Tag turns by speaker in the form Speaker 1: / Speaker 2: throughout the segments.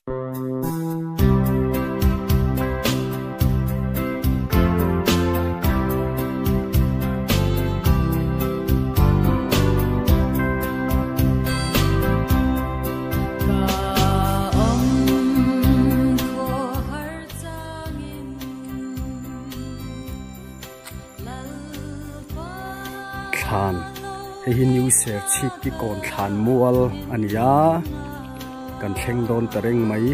Speaker 1: Thlan hei hi new serchhip ki kawn thlan mual a ni a kan thleng dawn ta reng mai.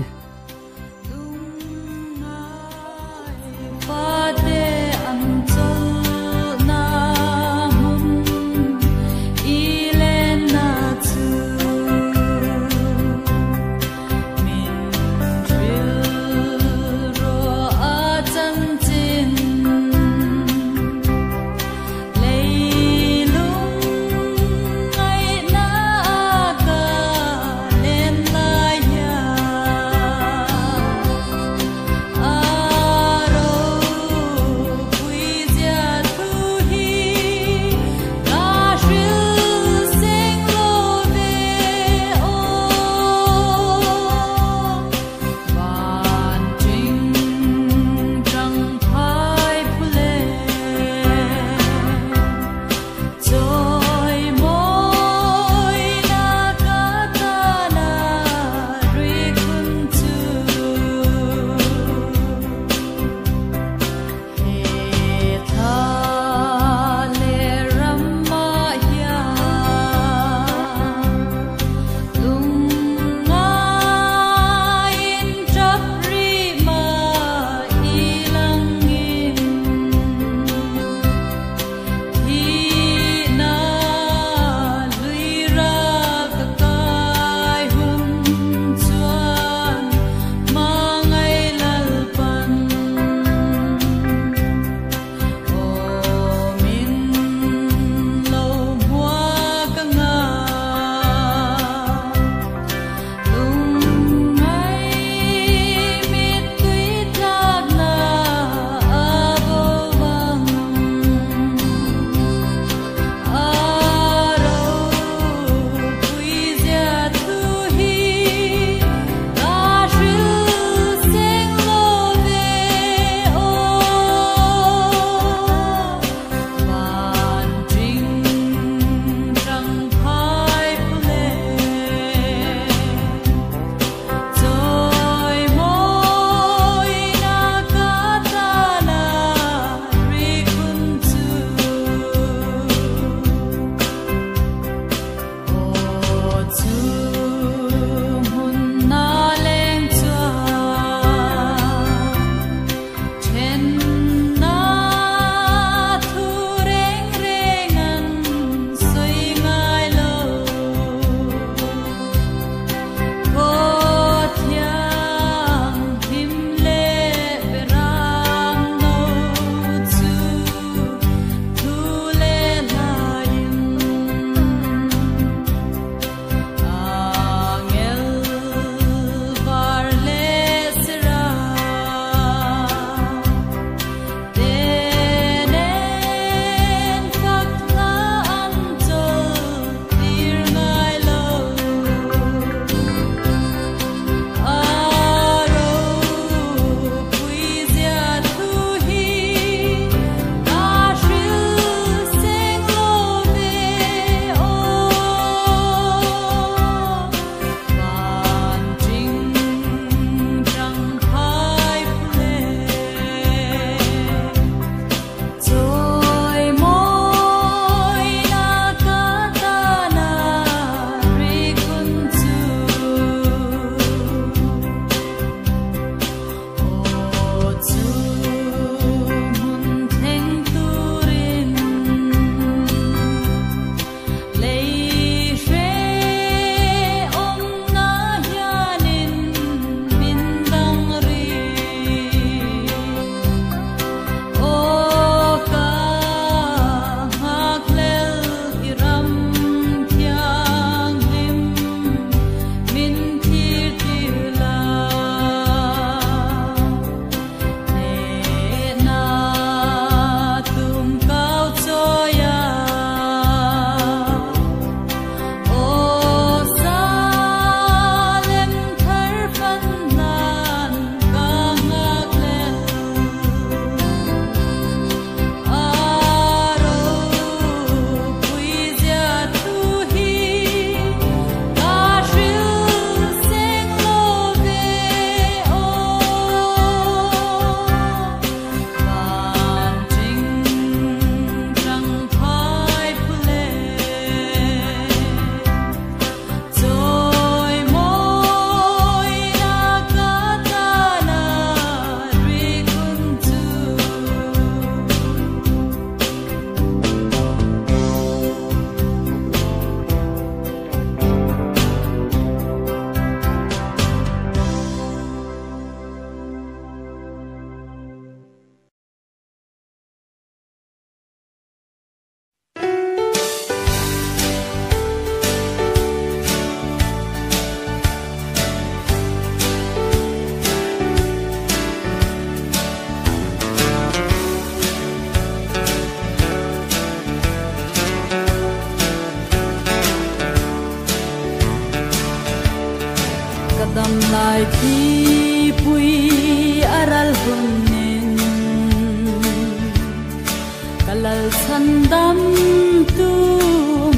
Speaker 2: Lunglai thlipui a ral hunin ka lal chhandamtu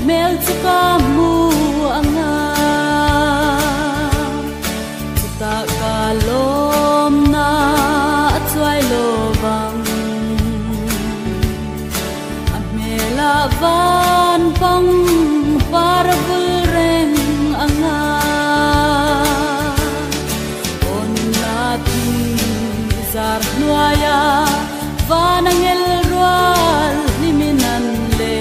Speaker 2: hmel chu ka hmu anga chutah ka lawmna a chuai lovang a hmelah van pang par a vul reng anga awnna thing zar hnuaia van angel rual hlimin an le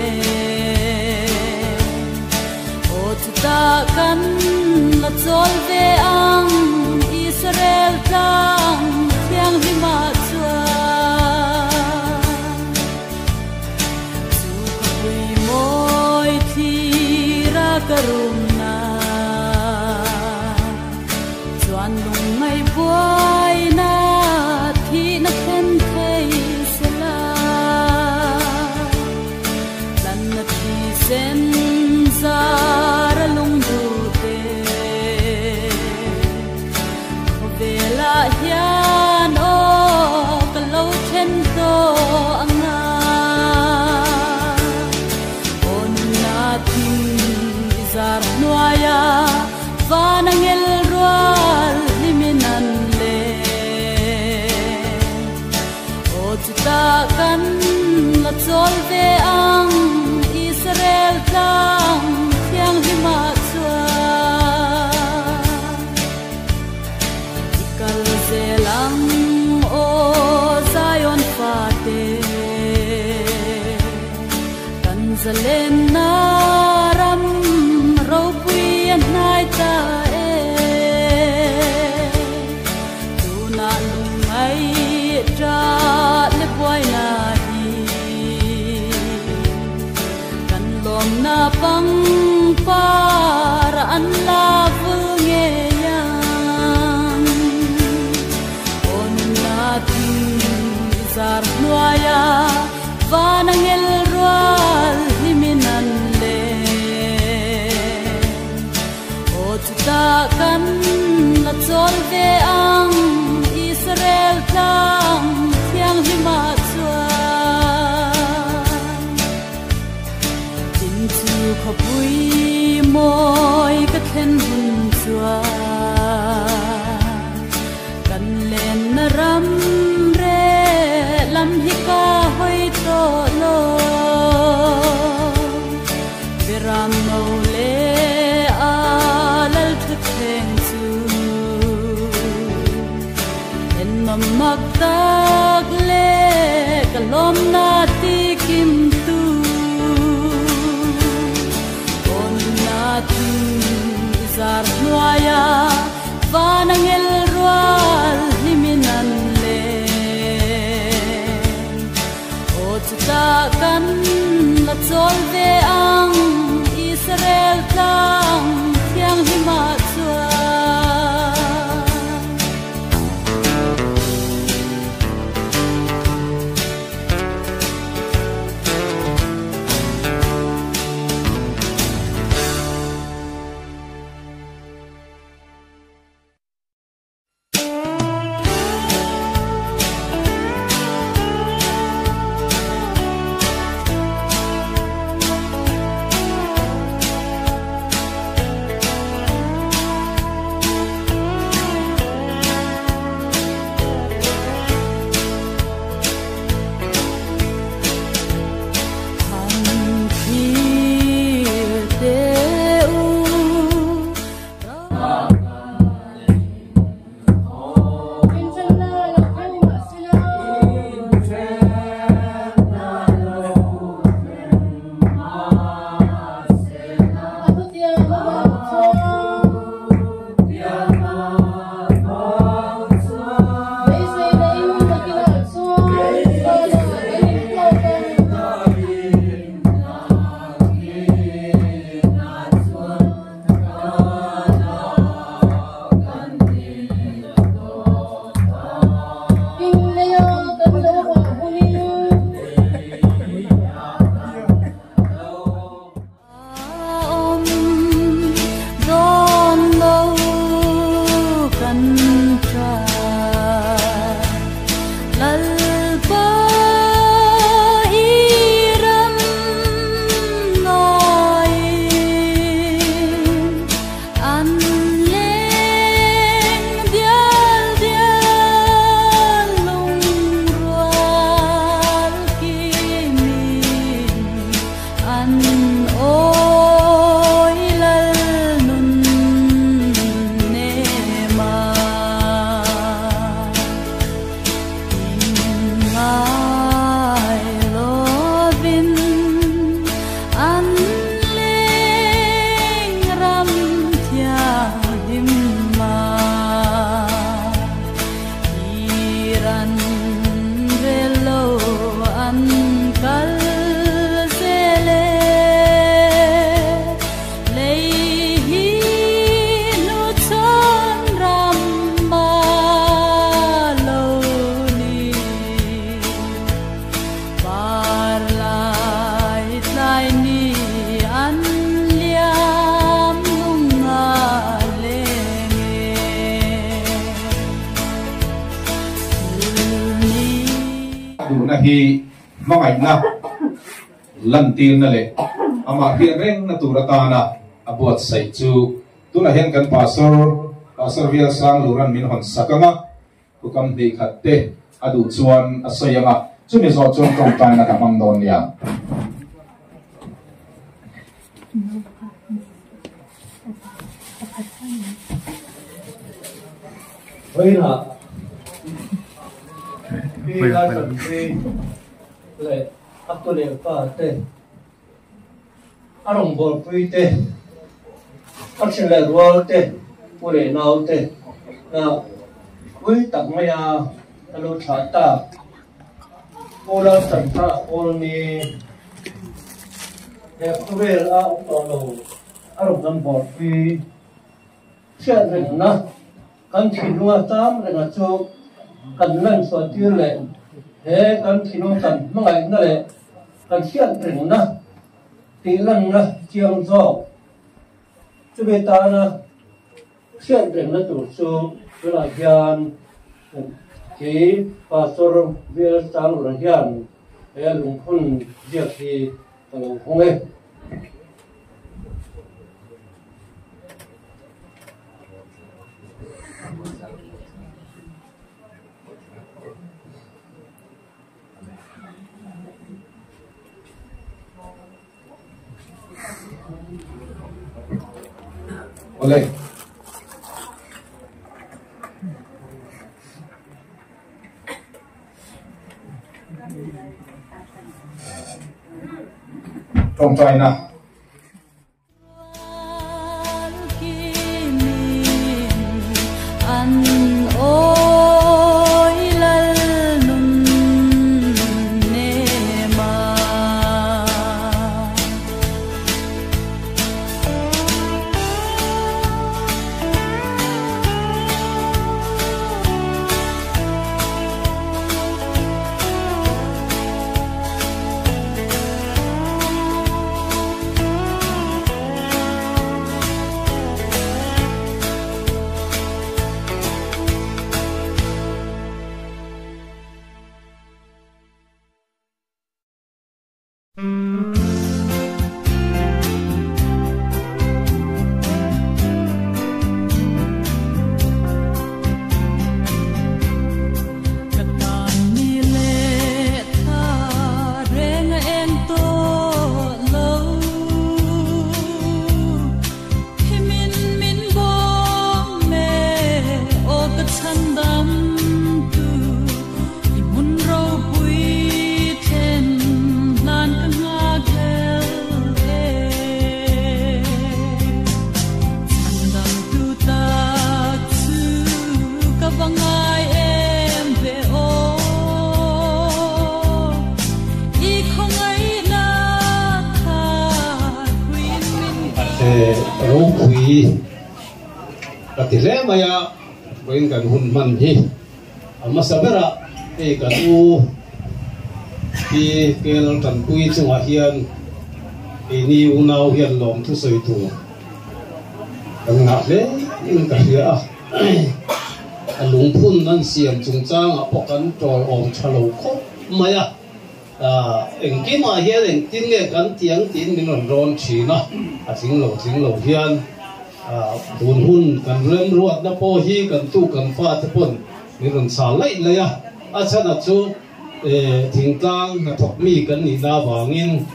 Speaker 2: aw chutah kan la chawl ve ang Israel tlang thianghlima chuan chu khawpui mawi thira ka rumna chuan lungngai buaina thihna thlen thei sela tlanna thi sen zar a lungduh te khawvelah hian aw ka lo then tawh anga aw nunna thing i zar hnuaia van angel rual hlimin an le aw chutah kan la chawl ve ang Israel tlang thianghlima chuan i kal zel ang aw Zion fate kan zalenna ram ropui a hnai ta e tunah lungngai ta le buaina hi kan lawmna pang par an la vul ngei ang aw nunna thing i zar hnuaia van angel rual hlimin an le aw chutah kan la chawl ve ang Israel tlang thianghlima chuan tin chu khawpui mawi ka thlen hun chuan kan lenna ram re lam hi ka hawi tawh lo beram no le a lal thu thleng chu en mam mak tak le ka lawmna ti kim tu aw nunna thing i zar hnuaia van angel rual hlimin an le aw chutah kan la chawl ve ang Israel tlang thianghlima chuan.
Speaker 3: Rawngbawlna hi hmangaihna lantirna leh amah hriat rengna tur atana a buatsaih chu tunah hian kan Pastor, Pastor Vial Sanglura'n min hawn sak ang a, Thukam hnih khat te a duh chuan a sawi ang a, chumi zawh chuan tawngtaina ka hmang dawn nia.
Speaker 4: Vawiinah Pi Laltanpuii leh a tu leh pa te, a rawngbawlpui te, a ṭhi leh rual te, pu leh nau te na pui tak maia a lo thlah tak. Pu Laltanthara Kawlni he khawvel a awm tawh lo a rawn kan bawlpui hriat rengna kan thinlunga tam renga chu kan lanchhuah tir leh he kan thinlung kan hmangaihna leh Kan hriat rengna tih lanna chiang zawk chumi tana hriat rengna tur chu tunah hian khi Pastor Bill Changura hian he lungphun ziak hi ka lo hawng e.
Speaker 3: Awle. Tawngtaina.
Speaker 5: Ropui ka ti hle mai a, vawiin kan hun hman hi a hmasa berah hei kan u Pi Kel Tanpui chungah hian keini unau hian lawmthu sawi tur kan ngah hle in ka hria a, a lungphun an siam chungchangah pawh kan tawiawm tha lo khawp mai a. Engkimah hian engtin nge kan ti ang tiin min rawn rawn thin a, a tling lo tling lo hian tun hun kan remruatna pawh hi kan tu kan fate pawn min rawn chhal laih laih a, a chhan a chu thingtlang hnathawk mi kan nihna avangin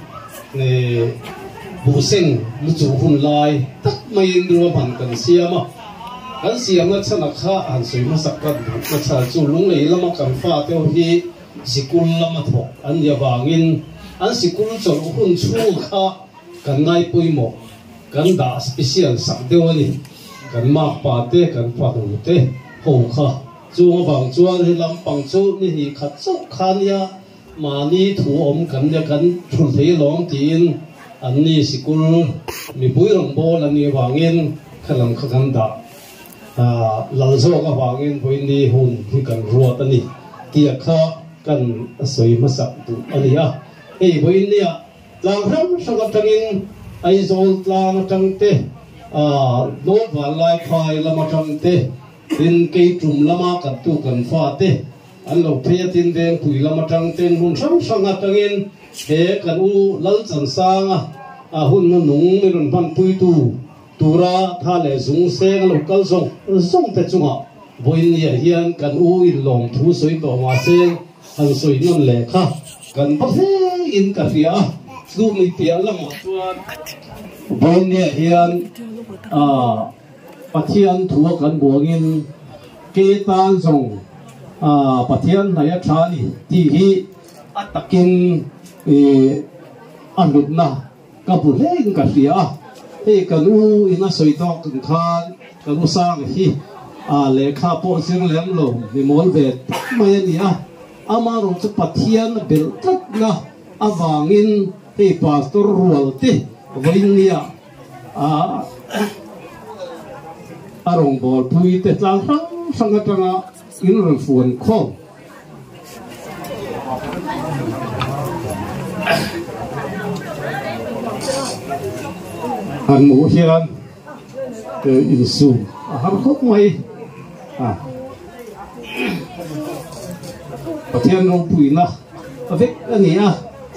Speaker 5: buhseng lu chuh hun lai tak maiin ruahman kan siam a, kan siamna chhan a kha han sawi hmasak kan duh na chhan chu lunglei lama kan fate ho hi Sikul lama thawk an nih avangin an sikul chawlh hun chhung kha kan ngai pawimawh, kan dah special sak deuh a ni. Kan makpa te, kan fanu te ho kha. Chung avang chuan he lampang chu ni hnih khat chauh kha nia mahni thu awm kan nia kan thul thei alawm tiin an ni sikul mipui rawngbâwl an nih avangin kha lam kha kan dah. Lal zawk avangin vawiin hun hi kan ruat a ni tih kha kan sawi hmasak duh a ni a. Hei vawiin nia tlang hrang hrang atangin Aizawl tlang atang te, Lawngvanlai phai lam atang te, tin Keitum lama kan tu kan fa te an lo phei a tin veng pui lam atang ten hmun hrang hrang atangin he kan u lal chansanga a hun nu nung mi rawn hman pui tu tura tha leh zung seng a lo kal zawng zawng te chungah vawiin niah hian kan u in lawm thu sawi tawh mahse han sawi nawn leh kha kan va hle in ka hria a chu mi piah lamah chuan vawiin niah hian ah Pathian thua kan buangin ke tan zawng ah Pathian hnaih a tha a ni tih hi a takin ih a hlutna Ka hmu hle in ka hria a, hei kan u in a sawi tawk ang khan kan u sang hi a lehkha pawh zir lem lo mi mawl ve tak mai a ni a, amaherawh chu Pathian a belh tlatna avangin hei Pastor rual te vawinia a a rawngbawlpui te tlang hrang hrang atanga in rawn fuan khawm. Han hmuh hian insum a har khawp mai a, Pathian ropuina a vek a ni a,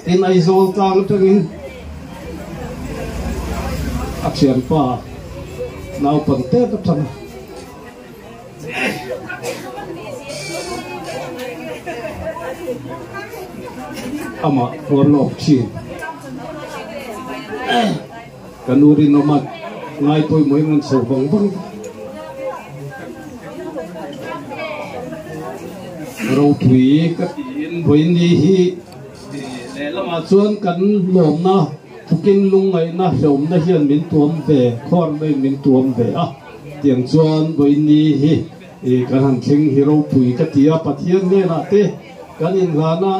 Speaker 5: tin Aizawl tlang atangin a thianpa naupangte atanga. Amah tuar lawk thin. Ka nu rinawm a ngai pawimawh in rawn chho vang vang. Ropui ka tiin vawiin hi lehlamah chuan kan lawmna thukin lungngaihna hlawmna hian min tuam ve, khuarna in min tuam ve a. Tiang chuan vawiin hi kan han thleng hi ropui ka ti a, Pathian hnenah te kan inhlan a,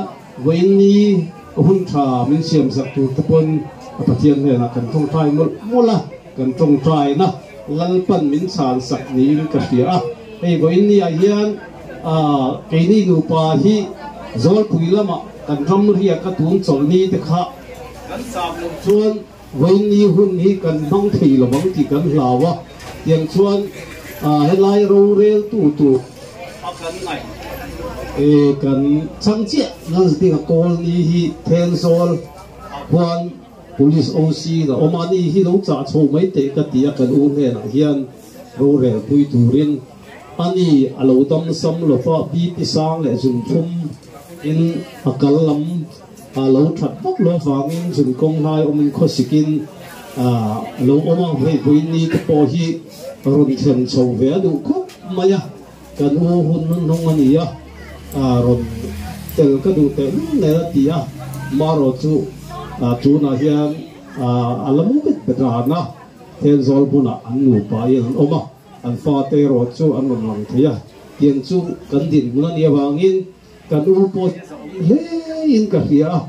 Speaker 5: vawiin hun tha min siam sak tur te pawn Pathian hnenah kan tawngtai mawlh mawlh a, kan tawngtaina Lalpan min chhan sak niin ka hria a. Hei vawiin ah hian keini nupa hi Zawlpui lamah kan ram riak a tun chawlhni te kha kan chak loh chuan Vawiinni hun hi kan hmang thei lo ang tih kan hlau a, tiang chuan helai roreltu tur a kan ngaih e kan chhang chiah Lalsdinga Kawlni hi Thenzawl ah khuan Police OC a awm a, ani hi lo chah chho mai teh ka ti a, kan u hnenah hian rorelpui turin ani a lo dam sam lo va, BP sang leh zunthum in a kal lam. A lo that vak lo avangin zun kawng hlai awmin khawsikin a lo awm a, hei vawiin te pawh hi rawn thlen chho ve a duh khawp mai a, kan u hun hnung a ni a, rawn tel ka duh teh hlum nen a ti a, marawh chu tunah hian a la mu bet bet ran a, Thenzawl hmunah an nupa in an awm a, an fate erawh chu an rawn lang thei a, tiang chu kan dinhmun a nih avangin. Kan u pawh hi a awm hle in ka hria a,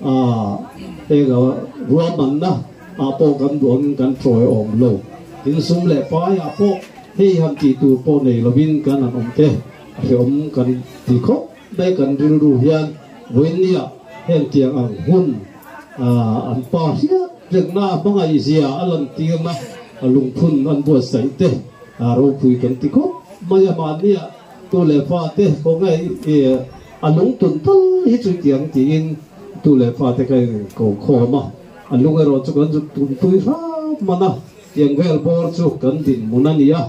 Speaker 5: aah heng a ruahmanna ah pawh kan duh angin kan tawi awm lo. Tin sum leh pai ah pawh hei han tih tur pawh nei lovin kan han awm te a hreawm kan ti khawp mai kan rilru hian vawiinnia heng tiang ang hun aah an pa hriat rengna hmangaihzia a lantirna lungphun an buatsaih te ropui kan ti khawp mai a mahnia. Tu leh fa te khawngaih i a lung tun tal hi chu tiang tiin tu leh fa te ka in ko khawm a, a lung erawh chu kan zuk tun tui hram man a, tiang vel bawr chu kan dinhmun a ni a,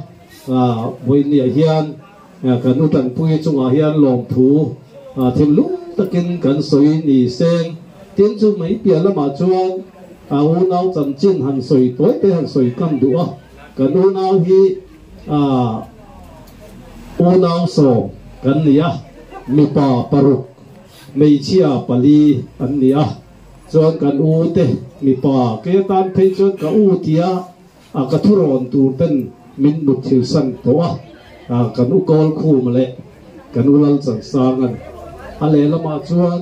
Speaker 5: vawinia hian kan u tanpui chungah hian lawmthu thinlung takin kan sawi ni seng tin chu mai piah lamah chuan a unau chanchin han sawi tawi te han sawi kan duh a, kan unau hi. Unau sawm kan ni a, mipa paruk, hmeichhia pali an ni a. Chuan kan u te mipa ke tan phei chuan ka u tia a ka thurawn tur ten min mut thil san tawh a, kan u kawl khum leh kan u lal chansang an. A lehlamah chuan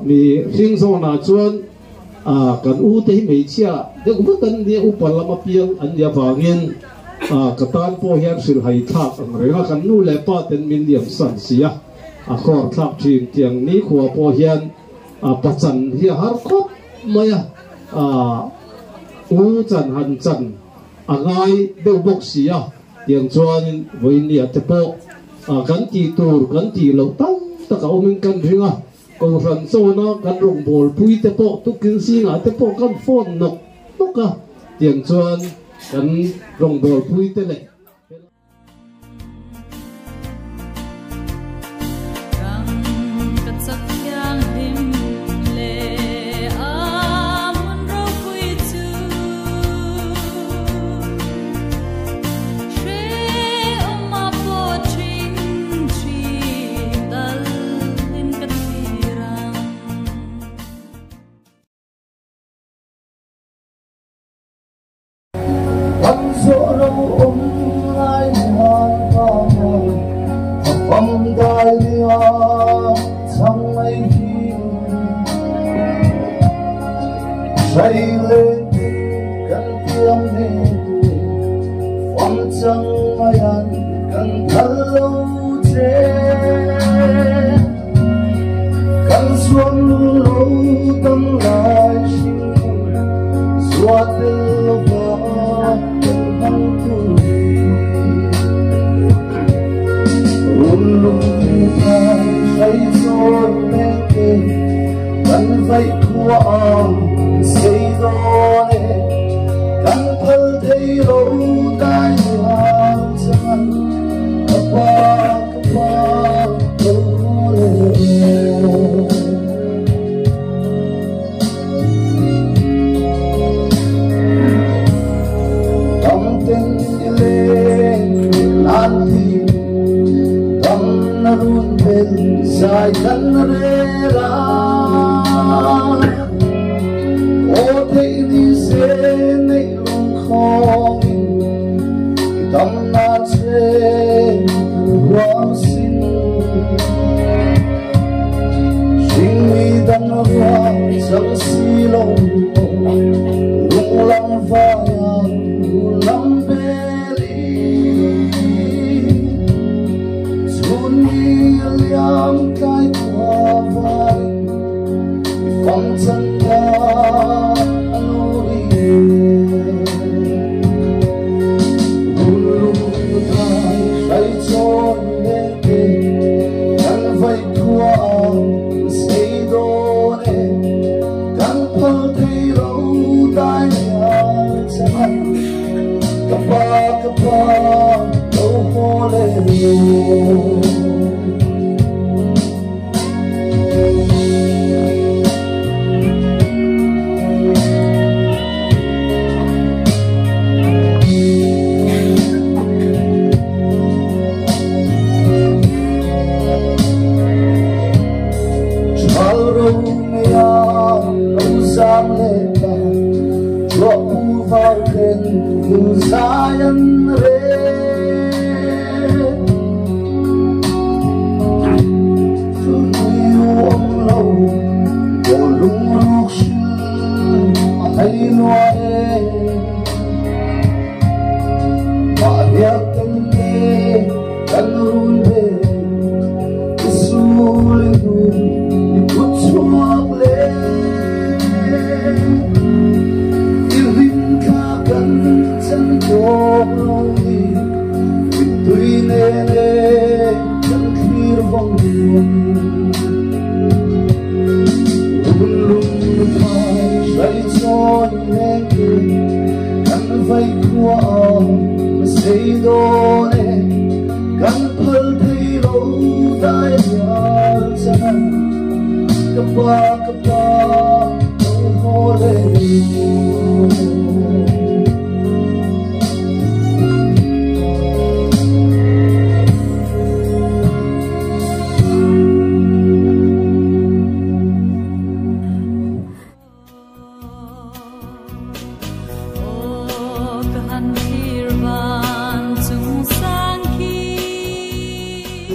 Speaker 5: mi hring zawnah chuan Kan u te hi hmeichhia deuh vek an nia, upa lam apiang an nih avangin ka tan pawh hian hrilhhai thlak ang reng a, kan nu leh pa ten min liam san si a, a khawr thlak thin tiang nikhua pawh hian pachan hi a har khawp mai a, u chan han chan a ngai deuh bawk si a, tiang chuanin vawinia te pawh. Kan tih tur kan tih loh tam tak a awmin kan ring a, Kohhran chawna kan rawngbâwl pui te pawh tukin zingah te pawh kan phone nawk nawk a, tiang chuan kan rawngbâwl pui te leh.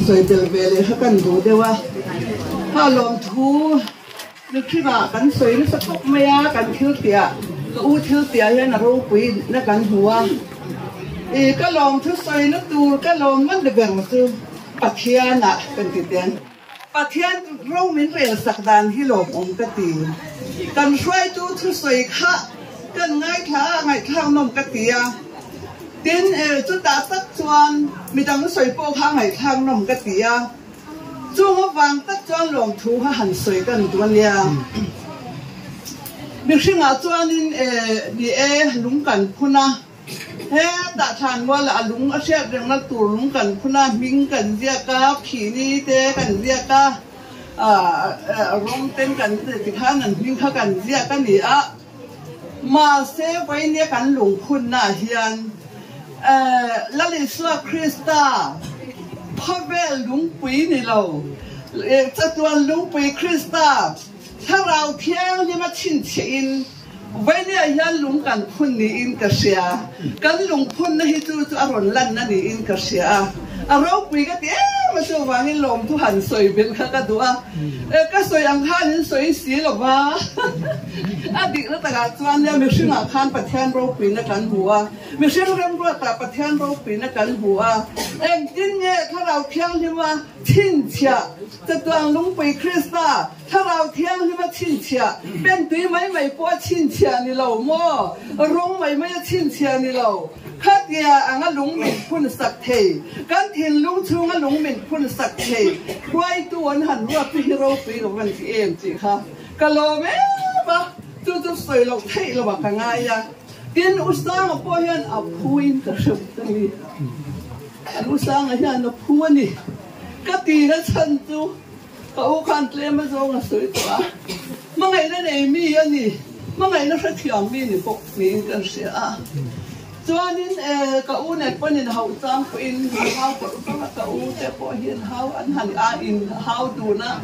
Speaker 6: Sawi tel ve leh kha kan duh deuh a, kha lawmthu mihringah kan sawi nasa khawp mai a, kan thil tihah ka u thil tihah hian a ropui na kan hmu a, ih ka lawmthu sawina tur ka lawm man ber chu Pathianah kan ti teng. Pathian ro min rel sak dan hi lawmawm ka ti. Kan hruaitu thusawi kha kan ngaithla a, ngaihthlak nawm ka ti a. Tin, chutah tak chuan midang sawi pawh kha ngaihthlak nawm ka ti a, chung avang tak chuan lawmthu kha han sawi kan duh a nia. Mihringah chuanin ni e, lung kan phun a, hetah thlanmualah a lung a hriat rengna tur lung kan phun a, hming kan ziak a, phihni te kan ziak a, rawng ten kan tikhan an hming kha kan ziak a ni a. Mahse, vawinia kan lungphunnaah hian Lal Isua Krista khawvel lungpui ni lo, chatuan lungpui Krista Thlarau Thianghlima chhinchhiahin vawinia hian lung kan phun niin ka hria. Kan lungphunna hi chu chu a rawn lanna niin ka hria a. A ropui ka ti em a, chuvangin lawmthu han sawi belh kha ka duh a. Ka sawi ang khan in sawi si lo va, a dikna takah chuan nia mihringah khan Pathian ropuina kan hmu a, mihring remruatah Pathian ropuina kan hmu a. Engtin nge Thlarau Thianghlima chhinchhiah chatuang lungpui Krista Thlarau Thianghlima chhinchhiah pentui mai mai pawh a chhinchhiah ni lo maw? Rawng mai mai a chhinchhiah ni lo. Khatia anga lung min phun sak thei, kan thinlung chhunga lung min phun sak thei hruaitu an han ruat chu hi ropui lo van ti em tih kha ka lawm em a, chu chu sawi loh theih lo ah ka ngai a. Tin, U Sanga pawh hian a phuin ka hreuh ta ni. An U Sanga hian a phu a ni. Ka tina chhan chu ka u khan tlem a zawng a sawi tawh a, hmangaihna nei mi a ni, hmangaihna hrethiam mi ni bawk niin kan hria a. Chuanin ka u nen pawn in hauh chang pawhin hau pawrh vang a, ka u te pawh hian hau an han a in hau dun a,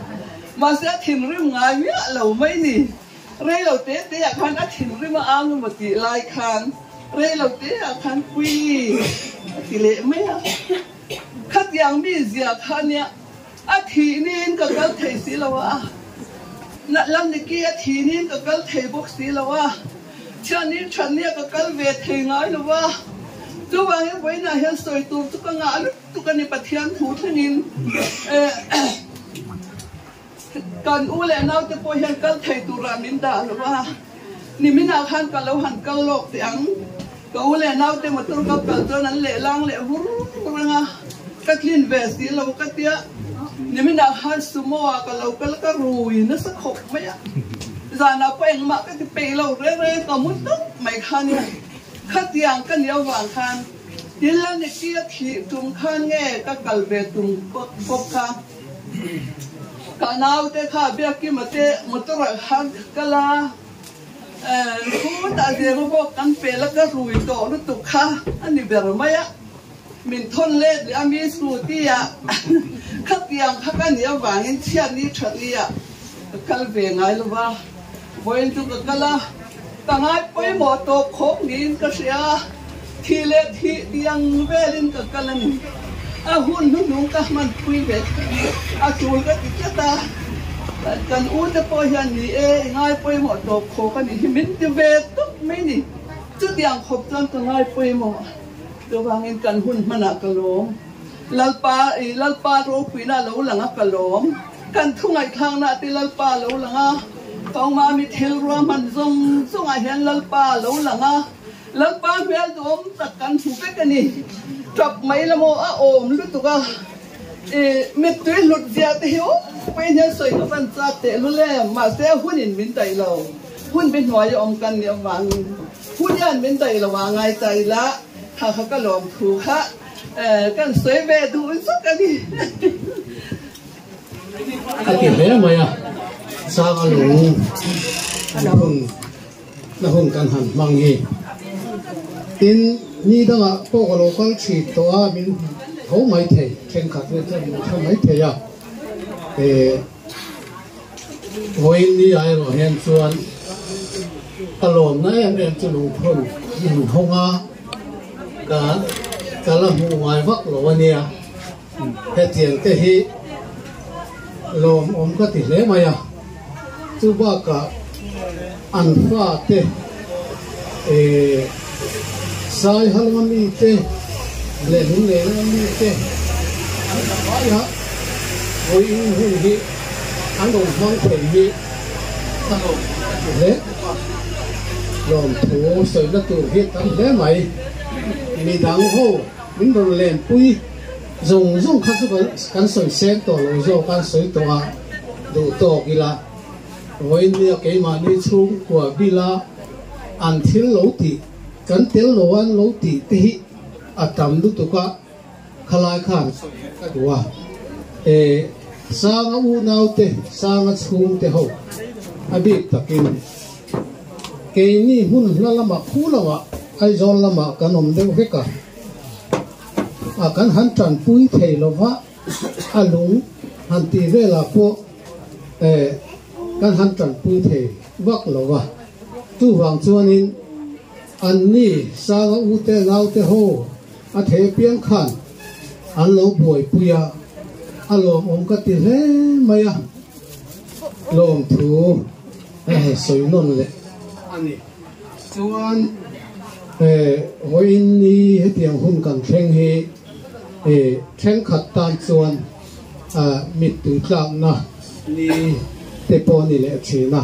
Speaker 6: mahse a thinrim ngai miah lo mai ni. Rei lo te te ah khan a thinrim a ang emaw tih lai khan rei lo te ah khan pui a ti leh mai a, khatiang mi zia kha nia. A thih niin ka kal thei si lo a, Lamniki a thih niin ka kal thei bawk si lo a, Thianni thatnia ka kal ve thei ngai lo a, chuvangin vawiinah hian sawi tur chu ka ngah lutuk a ni Pathian thu thlengin kan u leh naute pawh hian kal thei turah min dah lo a, niminah khan ka lo han kal lawk teh ang. Ka u leh naute motor ka kal chuan an lehlang leh vur vur ang a, ka tlin ve si lo ka tia, niminah khan sumo ah ka lo kal ka rui nasa khawp mai a, zanah pawh engmah ka ti peih lo reng reng ka mu tawp mai kha nia, khatiang ka nih avang khan thil la ni tia thih tum khan nge ka kal ve tum bawk kha, ka naute kha Biakima te motor ah khan ka kal a. Khutah zirna bawk kan pel a, ka rui tawh lutuk kha a ni ber mai a, min thawn let leh a mi scooty ah khatiang kha ka nih avangin chhiatni thatni ah ka kal ve ngai lo va, vawiin chu ka kal a, ka ngai pawimawh tawp khawp niin ka hria, thih leh thih tiang velin ka kal a ni, a hun hnuhnung ka hman phui ve a tul ka ti tlat a. Kan u te pawh hian ni e, i ngai pawimawh tawp khawk a nih hi min ti ve tawp mai ni. Chutiang khawp chuan ka ngai pawimawh. Chuvangin kan hun hmanah ka lawm. Lalpa, i Lalpa ropuina a lo lang a ka lawm. Kan thu ngaihthlakna te Lalpa a lo lang a. Kaumami thil ruahman zawng zawngah hian Lalpa a lo lang a. Lalpa hmel duhawm tak kan hmu vek a ni. Tap mai la maw a awm lutuk a. I mittui hlut zia te hi awm pawhin hian sawi ka van chak teh lul em, mahse hunin min daih lo, hun bi hnuai a awm kan nih avangin hun hian min daih lo a ngai ta ila, kha kha ka lawm thu kha kan sawi ve duh zuk a ni.
Speaker 5: A ti hle mai a, Sanga lung hun na hun kan han hmang hi. Tin, ni dangah pawh ka lo kal thin tawh a, min tho mai thei, thenkhat te chuan min hre mai thei a. Eh, vawiin ni ah erawh hian chuan ka lawmna em em chu lungphun inhawng a, ka ka la hmuh ngai vak lo a nia. Hetiang te hi lawmawm ka ti hle mai a, chu bakah an fate eh Saihalma mite leh Lungleina mite an la vai a, vawiin hun hi an rawn hmang thei hi ka lawmawm ka ti hle bawk a, lawmthu sawina tur hi tam hle mai. Midang ho min rawn lenpui zawng zawng kha chu kan sawi seng tawh lo zawk a, sawi tawh a duh tawk ila. Vawiin keimahni chhungkua bila an thil lo tih kan tel lo an lo tih te hi a tam lutuk a, khalai khan sawi her ka duh a. Sanga unaute, Sanga chhungte ho a bik takin keini hmun hla lamah khu lamah Aizawl lamah kan awm deuh vek a, a kan han tanpui thei lova a lung han tih velah pawh kan han tanpui thei vak lova. Chuvang chuanin anni Sanga ute naute ho a thei apiang khan an lo buaipui a, a lawmawm ka ti hle mai a, lawmthu sawi nawn leh a ni. Chuan vawiin ni hetiang hun kan thleng hi thenkhat tan chuan mittui tlakna ni te pawh a ni leh thin a,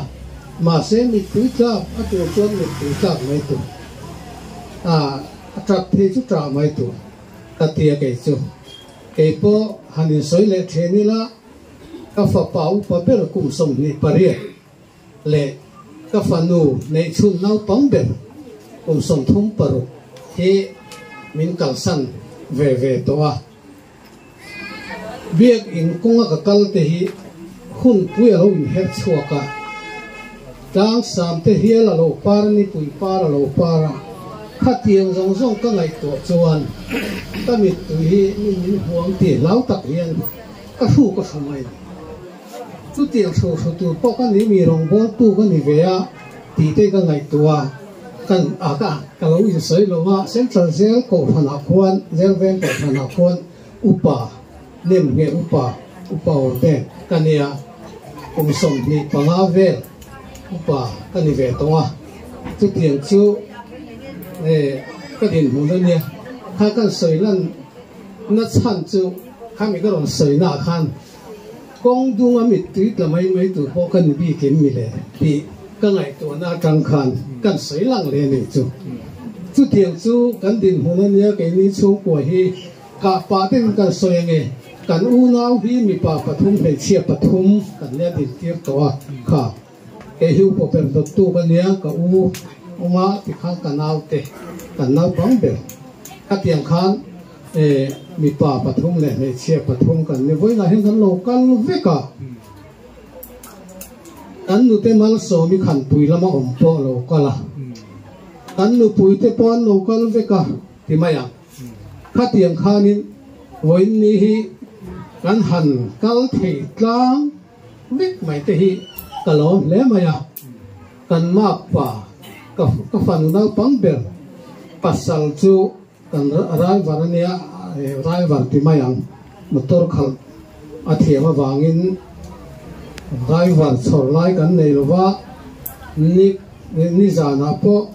Speaker 5: mahse mittui tlak a tur chuan mittui tlak mai tur, a tap thei chu tah mai tur ka ti a kei chu. Kei pawh han insawi leh thin ila ka fapa upa ber kum 28 leh ka fanu neih chhun naupang ber kum 36 hi min kalsan ve ve tawh a. Biak in kawnga ka kal te hi hun pui a lo inher chhuak a, tlang sam te hial a lo par ni pui par a lo par a, khatiang zawng zawng ka ngaihtuah chuan ka mittui hi min min huang tih hlau tak hian ka hru ka hru mai. Chutiang hru hru tur pawh ka ni mi rawngbawltu ka ni ve a tih te ka ngaihtuah a, kan a ka ka lo insawi lo a, Central Jail Kohhranah khuan Jail Veng Kohhranah khuan upa nem nge upa upa awr te ka nia, kum 25 vel upa ka ni ve tawh a, chutiang chu ka dinhmun a nia, kha kan sawi lan na chhan chu khami ka rawn sawi naah khan kawng dunga mittui tla mai mai tur pawh ka ni bikin mi le tih ka ngaihtuahna atang khan kan sawi lang le ni chu. Chutiang chu kan dinhmun a nia, keini chhungkua hi kah pah ten kan sawi ange, kan unau hi mipa pathum hmeichhia pathum kan nia dintir tawh a, kha kei hi upa ber dawttu ka nia, ka u awma tikhan ka naute kan naupang ber khatiang khan mipa pathum leh hmeichhia pathum kan ni vawiinah hian kan lo kal vek a, kan nute Malsawmi khanpui lama awm pawh lo kal a, kan nupuite pawh an lo kal vek a ti mai ang. Khatiang khanin vawiin ni hi kan han kal thei tlang vek mai te hi ka lawm hle mai a, kan makpa ka fanu naupang ber pasal chu kan driver a nia, driver ti mai ang, motor khalh a thiam avangin driver chhawr lai kan nei lova, ni ni zanah pawh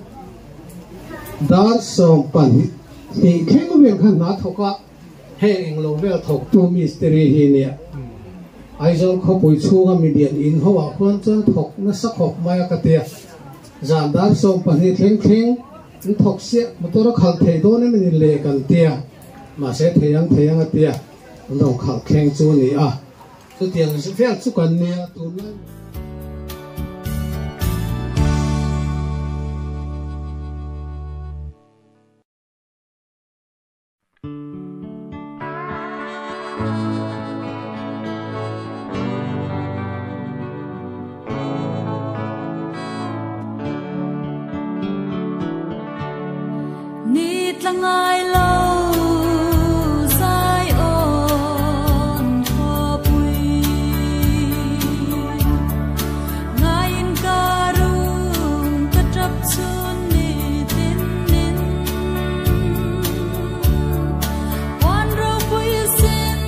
Speaker 5: dar 12 thleng vel khan hna thawk a, heng englo vel thawktu mistiri hi nia. Aizawl khawpui chhunga milian in ho ah khuan chuan thawk nasa khawp mai a ka tia, zan dar 12 thleng thleng an thawk siah, motor a khalh thei dawn em ni le kan tia, mahse thei ang thei ang a tia, an lo khalh thleng chu a ni a, chutiang vel chu kan nia tunlai.
Speaker 2: Ni tla ngai lo zai on khawpui ngaiin ka rum ka tap chun ni tin nin wan ro pui sin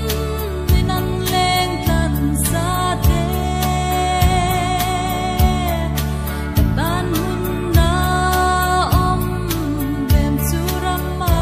Speaker 2: min an leng tan sa te ka tan hun na om vem chu ram ma.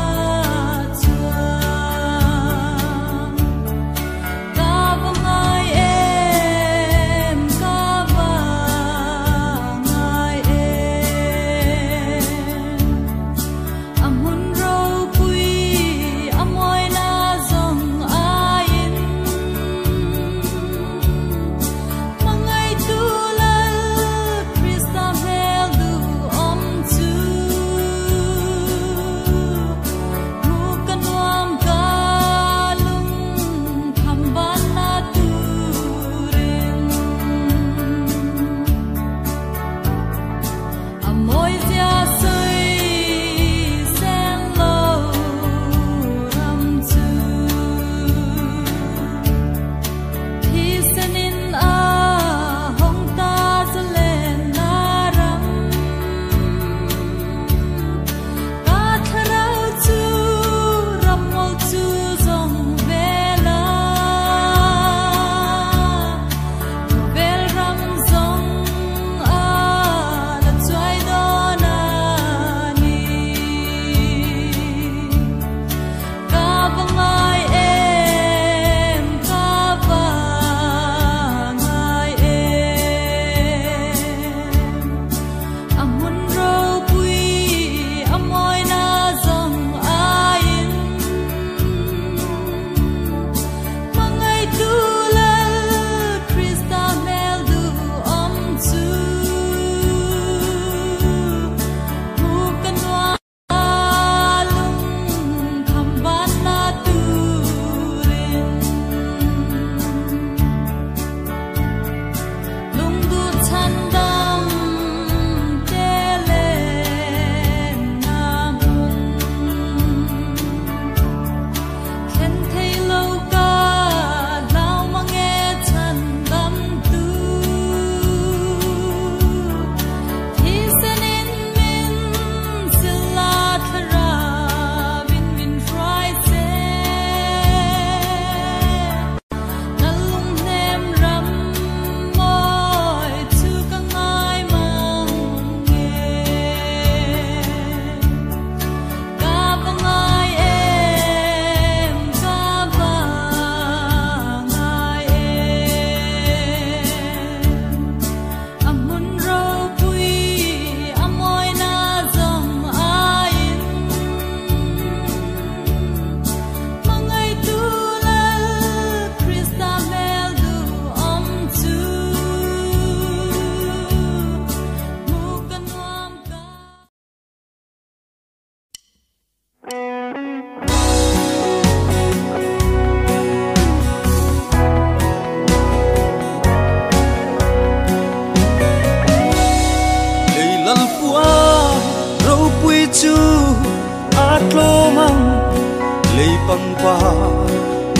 Speaker 7: pa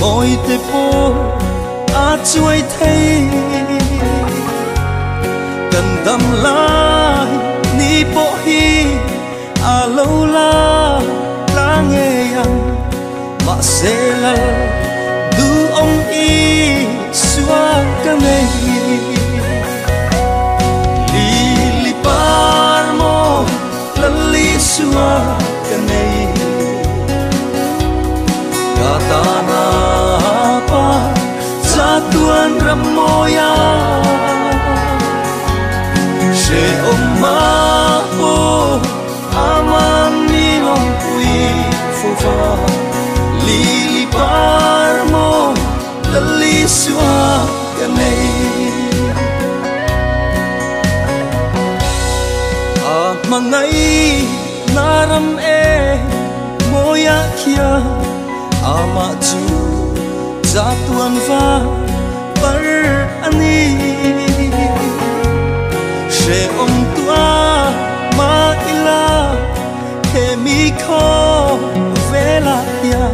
Speaker 7: moi te po a chuai thei kan dam lai ni po hi a lo la la nge yang ma se la du ông y xua ka nei li li par mo la li xua ka nei katana pa za tuan ramoya she om ma po aman ni mong pui fo fa li li par mo la li sua ka nei a mangai naram e moya khia ama chu za tuan va par ani she om tua ma ila he mi kho vela ya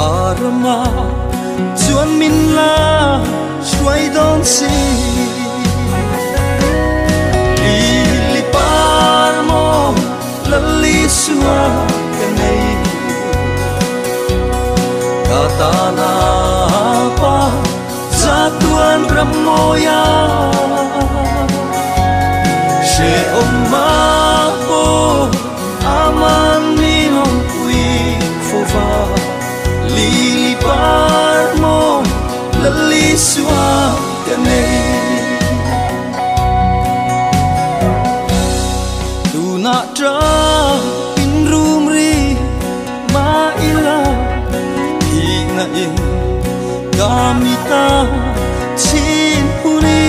Speaker 7: arama chuan min la shuai don si li li par mo la li sua ka nei katana pa za tuan ramoya she om ma po aman ni mong pui fo va li li par mo la li sua ka nei tu na tra in rum ri ma ila hi na in kamita chin huni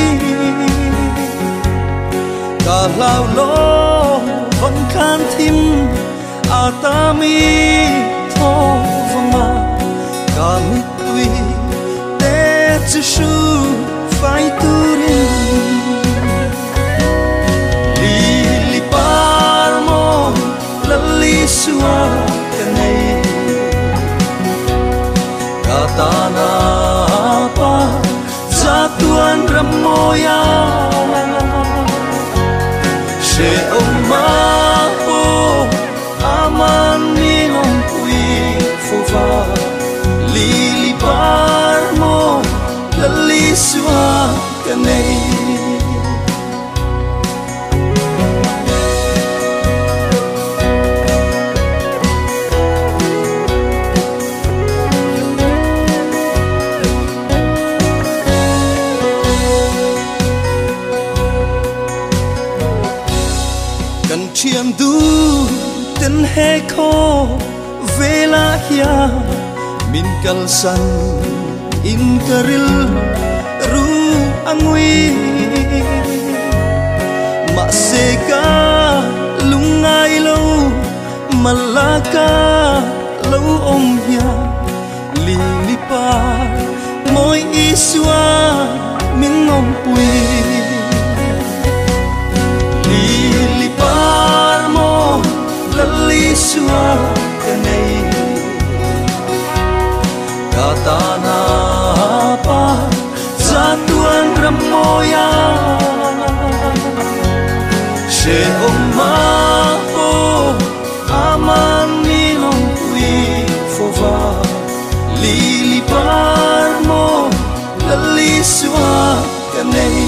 Speaker 7: ka lao lo vẫn khan thim a ta mi tho vanga ka mi tui te chu shu fai tu rin li li par mo la li sua ka nei katana pa za tuan ramoya she om ma po aman ni mong pui fo va li li par mo la li sua ka nei thiam du ten he kho vela hia min kal san in karil ru angui ma se ka lungai lo malaka lo om hia li li pa moi isua min om pui par mo la li sua ka nei katana pa za tuan ramoya she om ma po aman ni mong pui fo va li li par mo la li sua ka nei.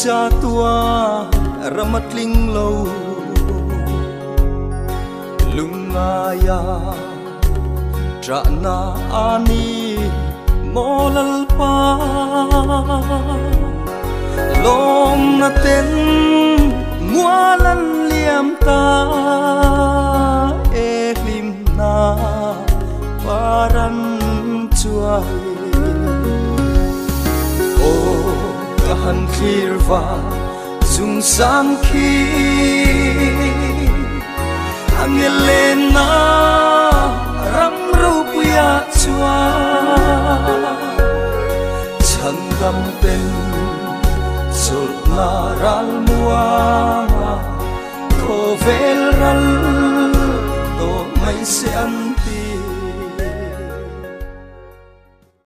Speaker 7: Cha tua ramatling lo lungaya tra na ani molal pa lom na ten mualan liam ta e lim na paran chua Aw ka han thlir va chung sang khi Angel lenna ram ropuia chuan Chhandam ten chawlhna ral muanga Khawvel ral tawh mai se an ti.